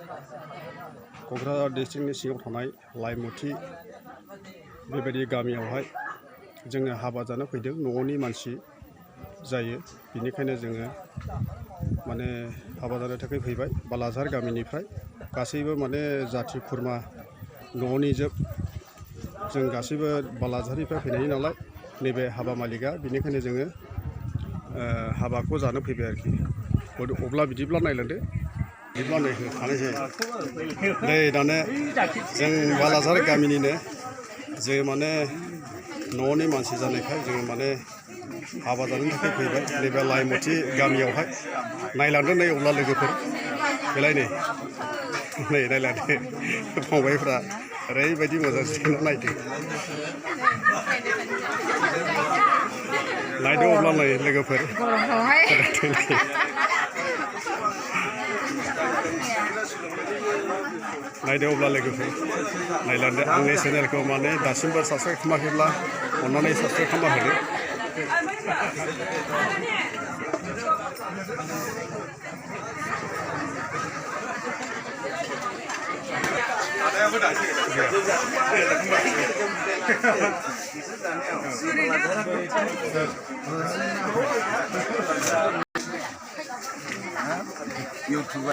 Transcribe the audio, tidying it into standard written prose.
क'क्राझार डिस्ट्रिक्टनि सिङाव थानाय लाइमथि बेबायदि गामियावहाय जोङो हाबा जानो फैदों। न'नि मानसि जायो, बेनिखायनो जोङो माने हाबा जानो थाखाय फैबाय। बालाझार गामिनिफ्राय गासैबो माने जाथि खुरमा न'नि जोब जों गासैबो बालाझारनिफ्राय फैनाय नालाय नैबे हाबा मालिकआ, बेनिखायनो जोङो हाबाखौ जानो फैबाय आरोखि। अब्ला बिदिब्ला नायलांदो, बिदिब्ला नायहोखानायसै। नै दाने जों बालाझार गामिनिनो जों माने न'नि मानसि जानायखाय जोङो माने हाबा जानो थाखाय फैबाय नैबे लाइमथि गामियावहाय। नायलांदो नै अब्ला लोगोफोर बेलाय नै नायलांदो फंबायफ्रा ओरैबायदि मोजां सिना नायदो। नायदो अब्ला नै लोगोफोर नायदो अब्ला लोगोफोर नायलांदो आंनि चेनेलखौ माने दासिमबो साबस्क्राइब खालामाखैब्ला अन्नानै साबस्क्राइब खालामना होदो। YouTube.